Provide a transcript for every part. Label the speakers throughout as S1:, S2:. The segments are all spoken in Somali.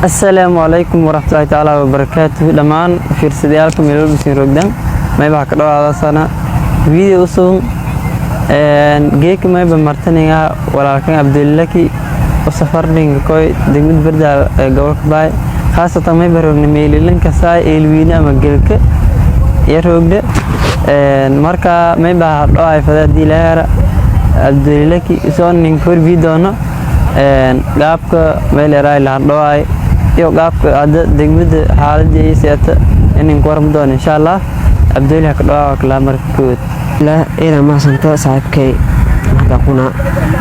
S1: Assalaamu calaykum waraxmatullaahi tacaala wabarakaatuhu. Dhammaan fiirsadayaalka meel walba siin rogdan, mayba ka dhawaadasana video usug. Geeka mayba martaniga walaalkan Cabdulilaki u safardhinga koy degmada Bardaal ee gobolka Baay. Khaasatan mayba roogna meelilanka saay Eelwiine ama Gelka iyo roogda. Marka mayba hadhoay fadaadii laheera Cabdulilaki soo nin korbii doono qaabka meeleeraay la hadhoay iyo qaabka hadda degmada xaaladii ay seeta inin ku warmi doono, insha Allah. Cabdulilaki, ka dhawaa kala marka kood.
S2: Ciidan mahasanta saaxiibkay, mahad kuna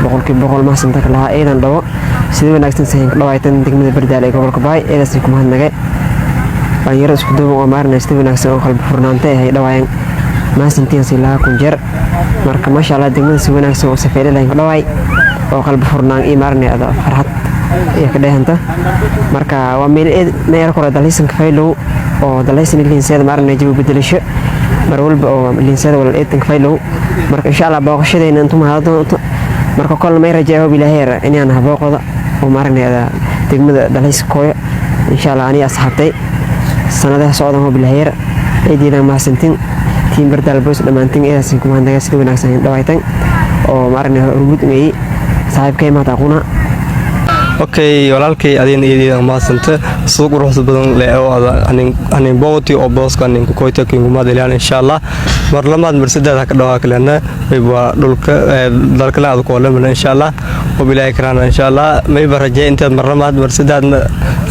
S2: 100% mahasanta kalahaa. Ciidan dhabo sida wanaagsan sahin ka dhawaaytan degmada Bardaal ee gobolka Baay, ciidaasi ku mahadnagay. Dhalinyaro isku duuban oo maarnay sida wanaagsan oo qalbi furnaanta ay dhawaayeen, mahasantiin si lahaa kun jeer. Marka maasha Allah, degmada si wanaagsan oo safeyle lahayn ka dhawaay oo qalbi furnaan iyo maarnay ada farxad iyo ka dheehanta. Marka waa meel meel kore dalxiisanka faylow oo dalxiisan liinseeda maarnay jawi bedelasho mar walba oo liinsada wala eetanka faylow. Marka insha Allah booqashadeena intuu mahad doonto. Marka kol may rajeeyo bilaaheer inaan habooqoda oo maarnay degmada dalxiis kooyo, insha Allah, aniga asxaabtay sanadaha socdan oo bilaaheer. Eedeeda mahadsantiin, team Bardaal Boys dhammaantiin, eedaasin ku mahadnaga sida wanaagsan dhawaaytan oo maarnay hormuud meeyey saaxiibkay mahad aquna.
S3: Okay, walaalkay, adina iyadii mahadsanta sida quruxda badan leh oo ada anin bogoti oo booska anin kukoyta kingumaad ilaan. Insha Allah mar lamaad mar saddex ka dhawaa kalena waa dhulka dalkana aad koolamana, insha Allah, oo bilaahi karana. Insha Allah mayba rajay intaad mar lamaad mar saddexna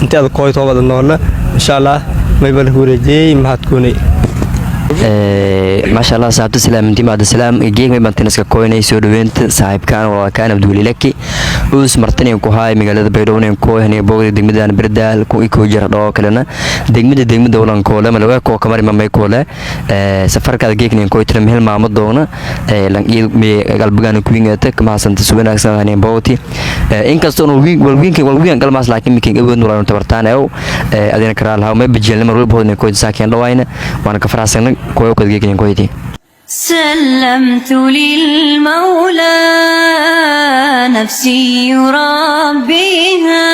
S3: intaad koyto wada noolna, insha Allah. Mayba la wareejiyey mahad kuunay.
S4: Maasha Allah, saaxiibta salaamintiin bacda salaam. Geeg may baan tinaska koynay soo dhaweynta saaxiibkaan walaalkaan Abdiweli Laki uus martinin ku haay magaalada Baydhabo ku hanay boogda degmadan Bardaal ku iko jira dhoo kalena degmada walan koole malaga ko kamari mamay koole safarkaada geegnin koy tira meel maamo doona lan me galbigaan ku wingata kama hasanta si wanaagsan hanay boogti. Inkastoo uu wing wal wing wal wing galmaas, laakiin mikin awood nulaan tabartaan ew adina karaa lahaa may bajeelna mar walba hodnay koy saakeen dhawayna waana ka faraxsanay koy koy geegnin koyti.
S5: سلمت للمولى نفسي يربيها.